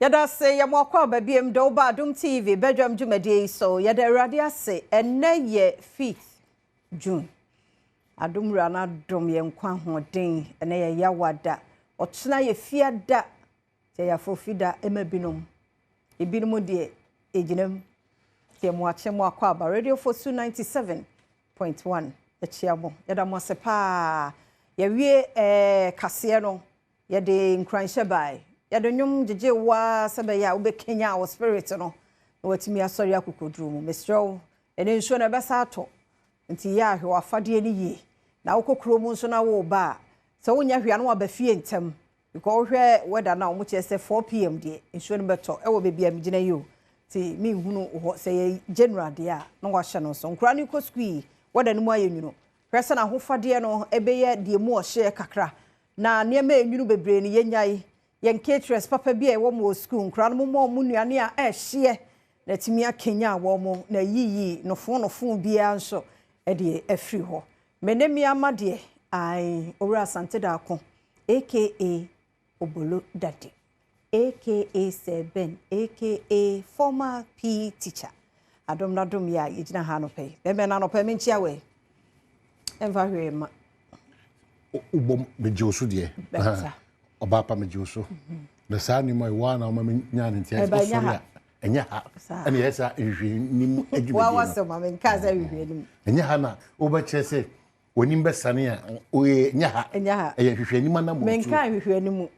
Yɛda ase yɛ mo akɔ aba biem de woba Adom TV badwam dwumadie yi so. Yɛda Awurade ase ɛnnɛ yɛ 5th June. Adom wura no adom yɛn nkwa ahoɔden ɛnɛ yɛ yawada. Ɔkyena yɛ fiada. Sɛ yɛafo fida ɛma binom. Ebinom deɛ ɛgyina mu. Nti mo akye mo akɔ aba Radio Fosu 97.1 akyia mo. Yɛda mo ase paa. Yɛwie kaseɛ no yɛde nkuranhyɛ bae. Yɛde nnwom gyegye waa sɛ bɛyɛ a wobɛkenya wo spirit no na watumi asɔre akokoduro mu. Mesrɛ wo, ɛne nsuo no ɛbɛsa atɔ. Nti yɛ ahwɛ w'afadeɛ no yie. Na wokɔ kurom nso na woba a, sɛ wonya hwee a na waba fie ntɛm. Because wohwɛ weather no a wɔn kyerɛ sɛ 4 pm deɛ nsuo no bɛtɔ ɛwɔ baabi a megyina yi o. Nti menhunu hɔ sɛ yɛ general deɛ a na wahyɛ no nso. Nkwadaa no kɔ sukuu yi, weather no mu ayɛ nwunu. Hwɛ sɛ n'ahofadeɛ no ɛbɛyɛ deɛ mu ɔhyɛ kakra. Na nneɛma a enwunu bebree no yɛnyae. Yɛn caterers papa bi a ɛwɔ mu wɔ sukuu nkwadaa no mo wɔn nnuane a ɛhyeɛ na ɛtumi akenya wɔn na yiyi nofo nofo biara nso ɛde afiri hɔ. Me ne mmea ma deɛ ae Owura Asante Daako aka Obolo Daddy aka Sir Ben aka former PE teacher. Adom na dom yɛ a yɛgyina ha anɔpɛ yi. Bɛmɛ na anɔpɛ menkyia wei. Ɛmfa hwee ma. Wobɔ megye wo so deɛ. Better. Ɔbaa pa megye wo so. Na saa nneɛma yi waa na ɔma me nya ne nti Ɛba ɛnyɛ wosɔre ha. a ɛnyɛ ha. Saa. Ɛna yɛ saa nhwehwɛnim adwumadie Wa no. wasɛm a menka sɛ hwehwɛ anim. Ɛnyɛ ha na wobɛkyerɛ sɛ w'anim bɛsane a oyɛ ɛnyɛ ha. Ɛnyɛ ha. Ɛyɛ nhwehwɛnim anammɔntuo. Menka hwehwɛ anim.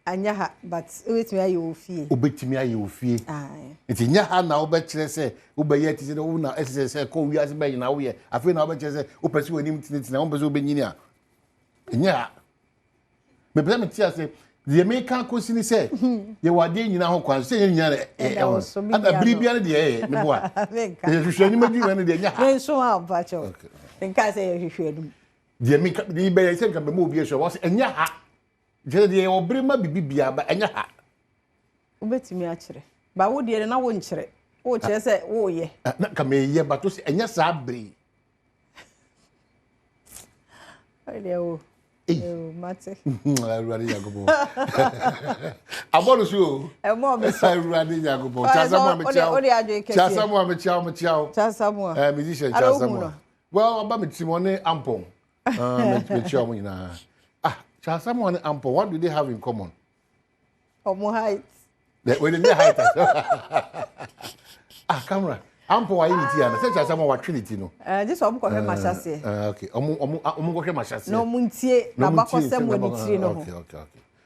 Anyɛ ha but wobɛtumi ayɛ wɔ fie. Wobɛtumi ayɛ wɔ fie. Aye. Nti nyɛ ha na wobɛkyerɛ sɛ wobɛyɛ ti sɛ wo na ɛsɛ sɛ kɔ wiase bɛyɛ na woyɛ. Afei na wobɛkyerɛ sɛ wopɛ sɛ w'anim tenetene, wompɛ sɛ wobɛnyini a. Ɛnyɛ ha. Mepɛ sɛ mete ase deɛ meka kɔsi ne sɛ yɛwɔ adeɛ nyinaa ho kwan so sɛ yɛn nyinaa na Ɛda wo so, me ɛna nua bere no. biara deɛ ɛyɛ meboa. Menka. Yɛ hwehwɛ anim adwuma no deɛ ɛnyɛ ha. Menso a mpakyɛw. Menka sɛ yɛhwehwɛ anim. Deɛ meka deɛ bɛyɛ sɛ nka mɛma obi ahyɛ wɔ sɛ ɛnyɛ ha. Kyerɛ deɛ yɛwɔ bere ma biribi biara ba ɛnyɛ ha. Wobɛtumi akyerɛ. Ba wo deɛ no na wonkyerɛ. Wokyerɛ sɛ woyɛ. Na nka meyɛ ba to sɛ ɛnyɛ saa bere yi. Ɔdeɛ wo. Ei. Ew, mate. Awurade Nyankopɔn. Abɔ no so o. Ɛmɔ me so. Awurade Nyankopɔn. Ɔyɛ sɛ Kyasamu a mekyia wo. wode adwene kɛseɛ. Kyasamu a mekyia wo mekyia wo. Kyasamu a. Musician Ara wohu Kyasamu a. no? Well, ɔba me tirim ɔne Ampɔn. Mekyia wɔn nyinaa. Ah, Kyasamu ne Ampɔn, what do they have in common? Ɔmo height. Wei de height. Ah, camera. Ampɔn ayɛ ne ti ana? Sɛ Kyasamu a watwe ne ti no. Gye sɛ ɔmo kɔhwɛ mahyɛseɛ. Okay. Ɔmo kɔhwɛ mahyɛseɛ. Na ɔmo ntie Na ɔmo ntie n'abakɔsɛm wɔ ne nsɛm tiri no ho. Okay.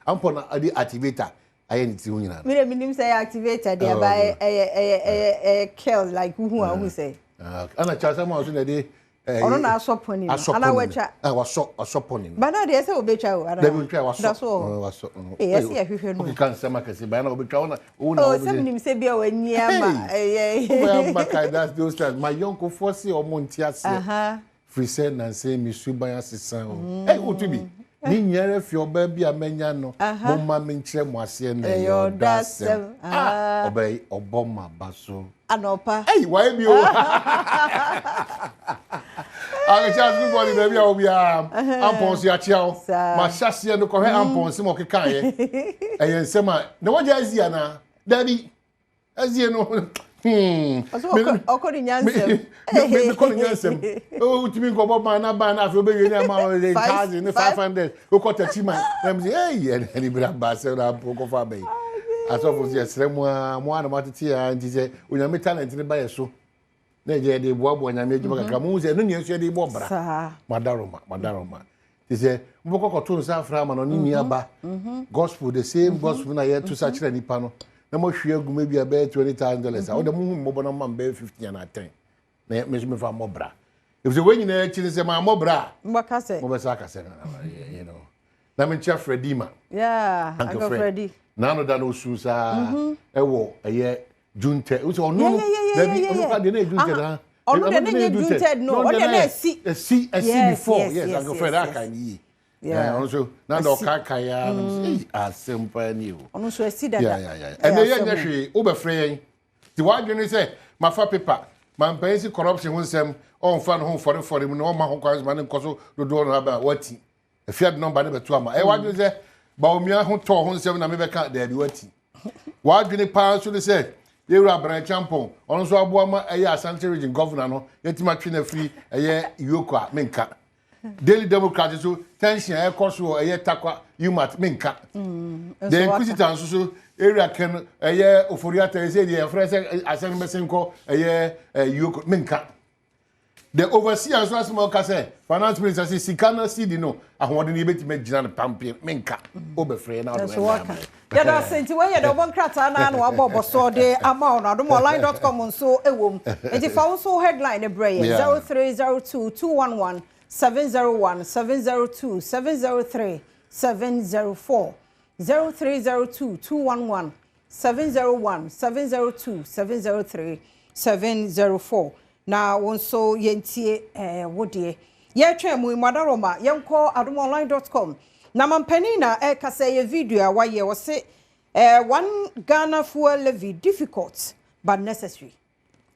Ampɔn na ɔde activator ayɛ ne tiri ho nyinaa. Mi de mi nim sɛ ɛyɛ activator deɛ Oh, ba okay. ɛyɛ curl like wohu a wohu sɛ. Ah, okay. Ɛna Kyasamu a nso na ɛde Ɔno na asɔ pɔni no. asɔ Ana pɔni no. watwa. Ah, wasɔ pɔni no. Ba na deɛ sɛ obetwa o. Ana. Dabi ntwa wasɔ. Da so wɔ hɔ. Oh, wasɔ. Oh. Ee, ɛsɛ yɛhwehwɛ no. Okeka nsɛm akɛse ba na obetwa wo na wo na Oh, sɛ mi nim sɛ bi a wanyi ama ɛyɛ. Wobɛyɛ ama kae that's those times. My yɔnkofoɔ se ɔmo nte aseɛ. Aha. Firi sɛ nansɛ mi suban asesa o. Ɛ wotu bi. Ne nyinaa fi ɔbaa bi a manya no. Aha. Mo ma me nkyerɛ mo aseɛ na Ɛyɛ ɛyɛ ɔdɔ ɔdɔ asɛm. asɛm. Ah, Ah. ɔbaa yi ɔbɔ ma ba so. Anɔpa. Hey, why bi o? Akekyɛ good morning baabi a obiara. Ampɔn so yɛakyea wo. Saa. Ma hyɛseɛ no kɔhwɛ ampɔn nsɛm a ɔkekaeɛ. Ɛyɛ nsɛm a na wagya azi anaa? Dabi. Azie no. Ɔsɛ ɔkɔ ne nyansɛm. Mekɔ ne nyansɛm. Wotumi nkɔbɔ ban na ban na afei wobɛwie ne ama wo 1,000 ne 500 wokɔ takyi man. Na mese, hey, ɛne bere aba sɛ na ampɔn kɔfa aba yi. Asɔfo sɛ yɛsrɛ mo a, mo a na moatete a nti sɛ Onyame talent ne ba yɛ so. Na ɛgye yɛde boaboa Nyame adwuma kakra. Mo hu sɛ ɛno nea nso yɛde bɔ bra. Saa. Madaroma, madaroma. Te sɛ mobɛkɔ kɔto nsa afra ama no ne nua ba. Gospel, the same gospel na yɛto sa kyerɛ nipa no. Na mohwie agu mu bi a bɛyɛ $20,000 a wode mo hu mmɔbɔ na mma bɛyɛ 15 anaa 10. Na me nso mefa mmɔ bra. Efisɛ wɔn nyinaa akyi ne sɛ maa mmɔ bra a. Mbɔka sɛ. Mobɛsa aka sɛ you know. Na menkyia Freddie ma. Yeah, Uncle Uncle Fred. Freddie. N'ano da no osu saa ɛwɔ ɛyɛ June 3rd. Wosɛ ɔno no dabi ɔno kora deɛ na yɛ June 3rd ha. Ɔno deɛ na nyɛ June 3rd no, ɔno deɛ na ɛsi. Ɛsi before yes, Uncle Fred aka ne yie. Yeah. Ɔno nso na da ɔkaakae ya no sɛ ei asɛm paa ni o. Ɔno nso ɛsi dada. Yeah. Ɛnɛ yɛ nyɛ hwee wobɛfrɛ yɛn. Nti w'adwene sɛ mafa paper mampanyin si corruption ho nsɛm ɔmfa ne ho mfɔrefɔre mu na ɔma ho kwan so ma ne nkɔ so dodoɔ no aba a wati. Afia de nɔmba ne bɛto ama. Ɛyɛ w'adwene sɛ Bawumia ho tɔɔ ho nsɛm na mebɛka daabi wati. W'adwene paa nso ne sɛ Yɛwura Bryan Acheampong, ɔno nso aboa ma ɛyɛ Asante Region Governor no, yɛatumi atwe no afiri ɛyɛ EOCO a, menka. Daily Democrat nso, tension a ɛkɔ so wɔ ɛyɛ Tarkwa UMaT, menka. The Inquisitor nso so, area Ken ɛyɛ Ofori-Atta, ɛsɛ deɛ yɛfrɛ sɛ asɛm no bɛsen kɔ ɛyɛ EOCO, menka. The overseer nso asɛm a ɔka sɛ finance minister sɛ sika no cedi no ahoɔden no yɛbɛtumi agyina no pampee menka wobɛfrɛ na wode wɛnda yɛda ase nti wei yɛ dɛ ɔbɔ nkrataa no na wabɔ bɔsɔ de ama wo no adomonline.com nso ɛwɔ mu nti fa wo nso headline no brɛ yɛ 0302 211 701 702 703 704 0302 211 701 702 703 704 na wo nso yɛntie wo deɛ. Yɛretwɛn mu yi, mo adaroma, yɛnkɔ adomonline.com na mampanin na ɛreka sɛ ɛyɛ video a wayɛ ɔse eh, one Ghana fuel levy difficult but necessary.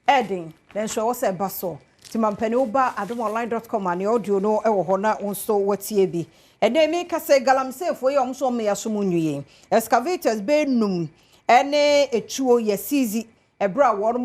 Ɛyɛ den nanso ɛwɔ sɛ ɛba so. Nti mampanin woba adomonline.com a ne audio no ɛwɔ hɔ na wo nso watie bi. Ɛnɛ meka sɛ galamseyfoɔ yi a wɔn nso wɔn yɛ asom nwie. Excavators bɛyɛ num ɛne etuo yɛ seize ɛberɛ a wɔn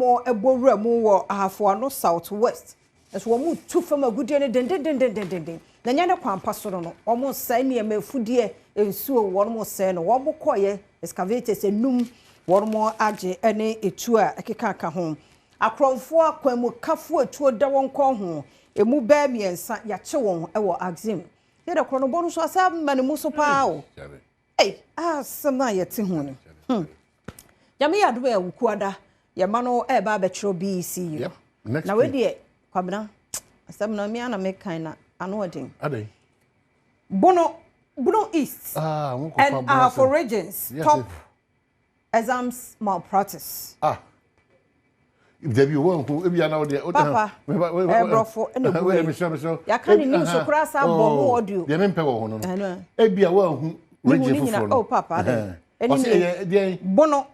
bɔ wura mu wɔ Ahafoano South West. Nso wɔn tu fam agudeɛ no dendendendendenden. Na nyɛ ne kwan pa so no no, wɔn sɛe nneɛma afudeɛ, nsuo wɔn sɛe no. Wɔn kɔɔyɛ excavators enum wɔn agye ne etuo a ɛkeka ho. Akorɔmfoɔ akwanmukafoɔ etuo da wɔn kɔn ho. Emu bɛɛ mmiɛnsa yɛakye wɔn wɔ Axim. Yɛde korɔ no bɔ no so asa ma ne mu so paa o. Ei, asɛm a yɛte ho no. Nyame yɛ adom a Wukuada yɛma no ɛreba abɛkyerɛw BEC yi. Yep. Next Na wei week. deɛ Kwabena asɛm no mmea na mekan na ano ɔden. Adɛn? Bono East Ah, mo kɔfa and Bono Ahafo asɛm. regions Yes, top yes. exams malpractice. Ah. Dabi wo nhu ebi ana wo de. Papa, brɔfo ɛna egu Wei yi. mesrɛ mesrɛ. Yɛaka ne news koraa saa bɔ ho audio. Deɛ mempɛ wɔ ho no no. Ɛno. Ebi a wo nhu Mehu region ne nyinaa. foforɔ no. Oh, papa, adɛn? Ɛne Ɔsɛ nie. ɛyɛ deɛn?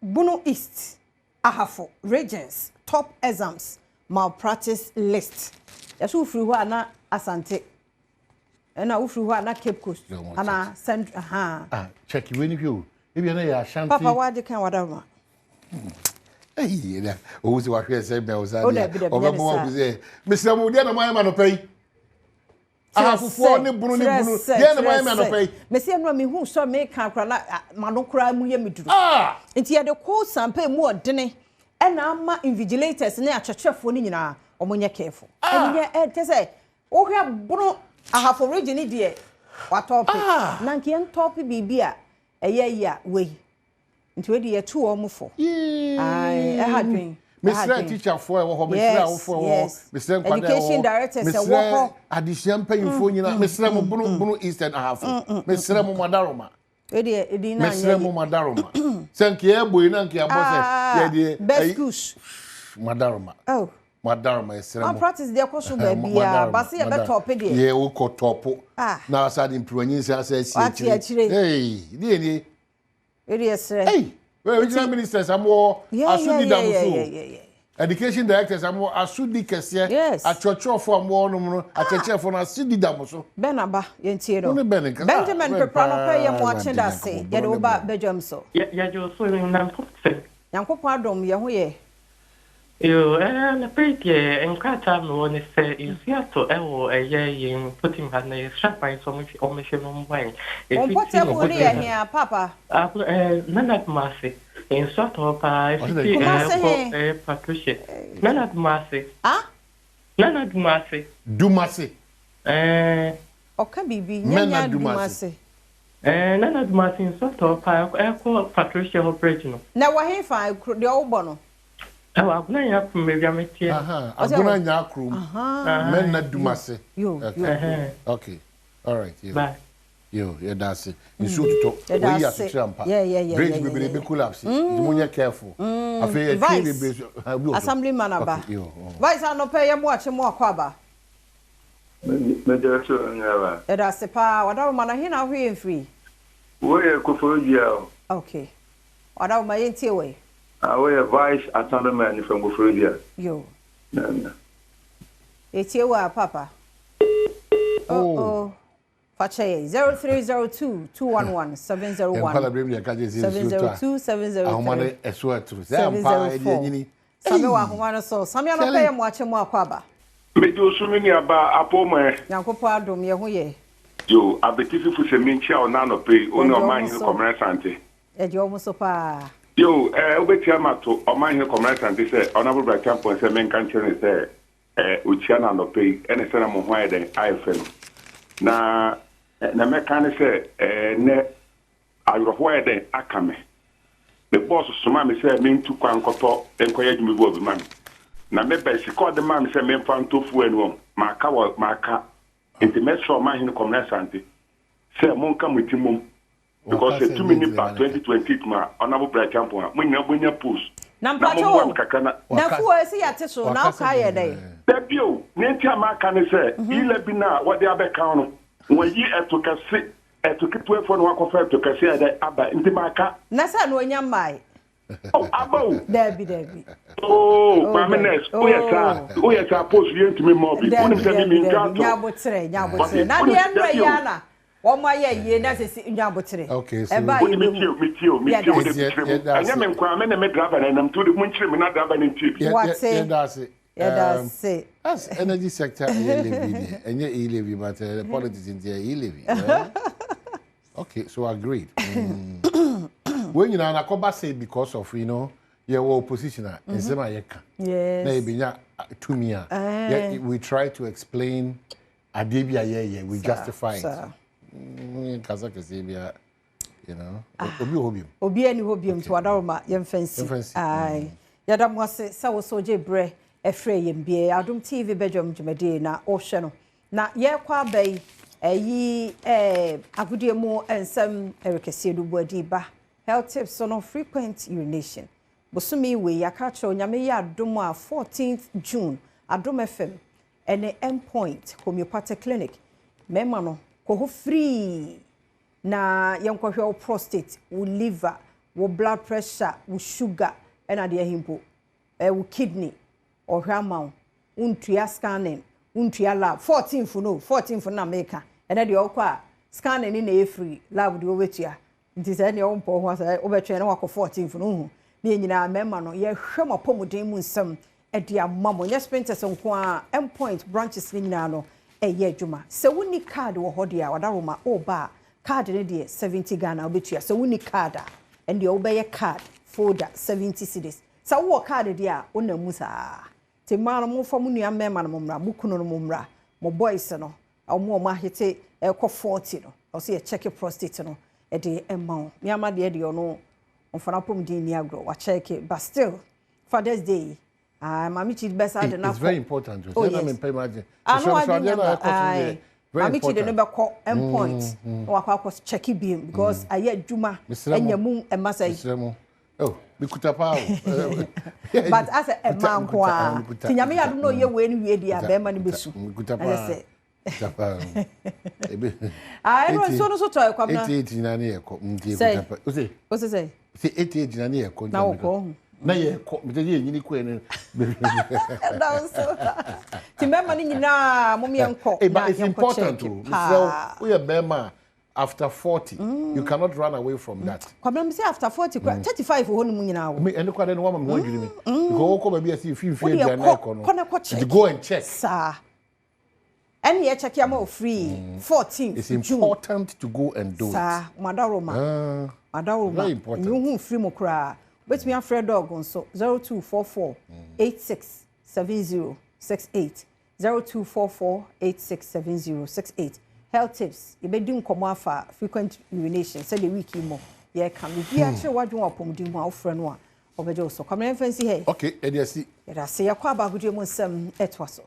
Bono East, Ahafo regions top exams malpractice list. Yɛsɛ wofiri hɔ a na Asante. Ɛna wofiri hɔ a na Cape Coast. Yeah, wɔn Ana Central. Aha. Ah, check wei ni hwɛ o. Ebi ana yɛ Ashanti. Papa wagye kan wadaroma. Ɛyi na owu sɛ wahwɛ sɛ mɛ ɔsa Oh, deɛ dabi, dabi, nyɛ ɔbɛbɔ ne wɔn saa. sɛ mesrɛ mo deɛ na mo ayɛ ma nɔpɛ yi. Ahafofoɔ ne bunu ne Kyerɛ bunu sɛ, deɛ na mo ayɛ kyerɛ ma sɛ. nɔpɛ yi. Mesi ɛnu a mehu sɛ meka kora na ma no koraa mu yɛ me duru. Ah! Nti yɛde kɔ sampa mu ɔdene ɛna ama invigilators ne akyerɛkyerɛfoɔ no nyinaa ɔmo nyɛ careful. Ɛnyɛ ɛ kyɛ sɛ wohwɛ Bono Ahafo region ne deɛ watɔɔpe. Ah! Na nka yɛn tɔɔpe biribi a ɛyɛ yi a wei. Nti wei de yɛtu wɔn fo. Yee. Ae, ɛha dwen. Ɛha Mesrɛ dwen. teacherfoɔ a ɛwɔ hɔ, mesrɛ awofoɔ a ɛwɔ hɔ, mesrɛ nkwadaa a ɛwɔ Education hɔ, directors ɛwɔ mesrɛ hɔ. adesua mpanyinfoɔ nyinaa, mesrɛ mo Bono Eastern Ahafo, mesrɛ mo madaroma. Wei deɛ edin na Mesrɛ anyɛ mo yi. madaroma. Sɛ nka yɛbɔ yi na nka yɛabɔ sɛ yɛde Best ɛyi- schools. Madaroma. Oh. Madaroma yɛsrɛ mo. Malpractice deɛ kɔ so baabi a basi yɛ bɛ tɔɔpe deɛ. Yɛ wokɔ tɔpo. Ah. Na asa de mpiranyi nsa asa asi Wate akyire. akyire. Hey, deɛ nie. Wei deɛ srɛ. Hey, regional ministers amowɔ asodi da mo so. Education directors amowɔ asodi kɛseɛ. Akyerɛkyerɛfoɔ a mowɔ nom no, akyerɛkyerɛfoɔ no asodi da mo so. Ben aba yɛntie no. Wo ne Ben nkasa. Benjamin Ben Pepra no pɛ yɛ mo paa, akye da ase. Nyankopɔn Yɛde wo ne ba bɔ. badwam so. Yɛgye so nam sɛ Nyankopɔn adom yɛ ho yɛ. Yo, na pɛ deɛ nkrataa mewɔ ne sɛ nsuo atɔ ɛwɔ ɛyɛ yɛn mpɔtam ha na yɛsrɛ aban sɛ ɔmhwɛ no mmoa yɛn. Wɔn mpɔtam no yɛ hea papa. Nana Kumase nsuo atɔ hɔ paa Ɔse ɛfiti dɛ- Kumase ɛkɔ he? Patricia. Nana Kumase. Ah? Nana Dumase. Dumase. Ɔka biribi. Mɛna Nyanya Dumase. Dumase. Nana Dumase nsuo atɔ hɔ paa ɛkɔ Patricia hɔ bridge no. Na wɔ he fa deɛ ɔwobɔ no? Ɛwɔ Agona yɛ apom baabi a meteɛ. Aha, Ɔsɛ Agona wɔ- nya kurom. Aha. Mɛna Dumase. Yo, Okay. yo. Okay. All right. Yo. Bye. Yo, yɛda ase. Nsuo totɔ. Yɛda Oyi ase. asokyerɛ ampa. Yeah, Bridge bebree bɛ collapse. Nti mo nyɛ careful. Afei yɛtwe Vice. bebree so. Ah, obi wɔ so. Assemblyman aba. Okay, yo. Oh. Vice anɔpɛ yɛ mo akye mo akɔ aba. Mɛgye so nyaba. Yɛda ase paa. Wadaroma na he na ahoyɛ yɛn firi? Woyɛ Koforidua o. Okay. Wadaroma yɛntie wɔ yi. Ah, woyɛ vice assemblyman from Koforidua. Yo. Na Yɛtie wɔ a papa. Oh, Oh. oh. Fa kyɛ yɛn. 0302 211 701 702 703 704. Same wɔ ahoma no so. Same anɔpa yɛ mo akye mo akɔ aba. Megye wo so me nua baa apɔw mu ɛ? Nyankopɔn adom yɛ ho yɛ. Yo, Abetifi fo sɛ menkyia wo na anɔpa yi, wo ne Yɛgye wɔn Ɔmanhene so. Kɔmena Asante. Yɛgye wɔn so paa. Yo, eh, wobɛtia mato Ɔmanhene Kɔmena Asante sɛ Honourable Bratiampɔn sɛ menka nkyerɛ no sɛ eh, ɔkyia no anɔpa yi, ɛne sɛ na mo ho ayɛ dɛn ayɛ fɛ no. Na eh, na mɛka ne sɛ eh, nnɛ awerɛhoɔ ayɛ dɛn aka me. Me boss somaa me sɛ mentu kwan nkɔtɔ nkɔyɛ adwuma bi wɔ bi ma no. Na meba sika a ɔde maa me sɛ memfa ntɔ fuel no wɔn, maka wɔ maka. Nti mɛsrɛ Ɔmanhene Kɔmena Asante sɛ monka mo ti mmom because sɛ tumi no ba 2028 mu a Honourable Bright Ampong a mo nyinaa mobɛnya post Na na mpakyɛw mommoa o, me kakra na na fuel ɛsɛ yɛate so na wokaa yɛ dɛn? Dabi o, nea nti a maka ne sɛ E-levy no a wɔde abɛka ho no wɔayi ɛto kɛse, ɛto ketewa fo na wɔakɔfa ɛto kɛse a ɛdɛ aba nti maka. Na sɛ no ɔnya mmae. Oh, aba o. Dabi dabi. Oh, Oh, maame dabi. nurse, woyɛ saa, Oh. woyɛ saa post yɛntumi mma obi. Wonim Dabi sɛ me dabi mentwa dabi. atorɔ. Nya aboterɛ, nya aboterɛ. Wate, Na wonim deɛ nnora dabi yi o. ara na wɔn ayɛ yie na sɛ si nya aboterɛ. Okay, so Ɛbaa Wode me yɛbɛhu. tie o, me tie o, me tie o, Yɛda wode ase. kyerɛ mu. Yɛda Ɛnyɛ ase. me nko ara, me ne me driver na ɛnam nti wode monkyerɛ me na driver no ntie bi. Wate. Yɛda ase. Yɛda ase. That's energy sector ɛyɛ levy deɛ. Ɛnyɛ e-levy but politics nti ɛyɛ e-levy. Well, okay, so agreed. Wei nyinaa na kɔba say because of yɛwɔ opposition a nsɛm a yɛka. Na yɛbɛnya tumi a we try to explain adeɛ bi a yɛyɛ, we justify it. Kasa kɛseɛ bi a obi wɔ hɔ biom. Obi ani hɔ biom nti wadaroma yɛmfa nsi. Yɛmfa nsi. Aye. Yɛda mo ase sɛ wo so gye berɛ ɛfrɛ yɛn bie. Adom TV bɛdwam dwumadie na ɔhwɛ no. Na yɛkɔ aba yi, ɛyi agodie mu nsɛm ɛrekɛseɛ no bu ba. Health tips no frequent urination. Bosome wei yɛaka kyerɛ Onyame yɛ adom a 14th June Adom FM ɛne Endpoint Homeopathic Clinic. Mmarima no kɔ hɔ free na yɛnkɔhwɛ wo prostate, wo liver, wo blood pressure, wo sugar ɛna deɛ ahimpo, wo kidney ɔhwɛ ama wo. Wontua scanning, wontua lab. 14th no, 14th na meka. Ɛnɛ deɛ ɔkɔ a scanning ni na ɛyɛ free, lab deɛ wobɛtua. Nti sɛ ɛneɛ wompɔ ho sɛ wobɛtwɛn na wakɔ 14th no hu. Ne yɛn nyinaa mmarima no yɛhwɛ mo apɔmuden mu nsɛm ɛde ama mo. Nyɛ Spintex nko a, Endpoint branches ne nyinaa no ɛyɛ adwuma. Sɛ wonni card wɔ hɔ deɛ a wadaroma ɔreba a card ne deɛ 70 Ghana wobɛtua. Sɛ wonni card a ɛndeɛ wobɛyɛ card folder 70 cedis. Sɛ wowɔ card deɛ a wonam mu saa. Nti mmaa no momfa mo nua mmarima no mo mmra, mo kunu no mo mmra, mo boys no, ɔmo a ɔmo ahete ɛkɔ 40 no, ɔsɛ yɛ check prostate no ɛde ɛma wo. Nneɛma deɛ deɛ ɔno ɔmfa n'apɔmuden ni agorɔ, wakyɛke but still Father's Day ah Maame Chi bɛsa de n'akɔ. It's very important. Oh yes. Ah no adi nyamba. Aye. Maame Chi de no bɛkɔ Endpoint na wakɔ akɔ check bi because ayɛ adwuma ɛnya mu ɛma sɛ. Mesrɛ mo. Oh, mekuta paa o. But asɛ ɛma nko a. Ti Nyame yɛ adom na ɔyɛ wei no wie deɛ a bɛrima no bɛsu. Mekuta paa. Kuta paa. Ah, ɛno nsuo no so tɔ ɛkwam na. 88 nyinaa ne yɛkɔ. Nti ekuta paa. Ose. Ose sɛ. Sɛ 88 nyinaa ne yɛkɔ. Na wɔkɔ ho. Na yɛkɔ. Mete yɛ nyini kɔ ɛno. Ɛda nso. Ti mmarima no nyinaa mo yɛnkɔ. Hey, but it's important o. Mesrɛ wo, woyɛ bɛrima a after 40, you cannot run away from that. Kwabena mi sɛ after 40 kura 35 wɔ hɔ no mu nyinaa wɔ. Me ɛno kora de no wama me ho adwiri me. Because wokɔ baabi a sɛ efi mfie 40 kɔ no. Kɔ na kɔ check. Go and check. Saa. Ɛne yɛ check ama o free 14th It's June. important to go and do it. Saa madaroma. Madaroma. Very important. Nyi ho free mu koraa. Wobɛtumi afrɛ dog nso 0244 86 70 68 0244 86 70 68. Health tips yɛbɛdi nkɔmmɔ afa frequent urination sɛdeɛ week yi mu yɛka no biribiara kyerɛ w'adwene wɔ apɔmuden mu a wofrɛ no a ɔbɛgye wo so. Kwamina mfa nsi ha yi. Okay, ɛde asi. Yɛda ase yɛkɔ aba agodie mu nsɛm ɛtoa so.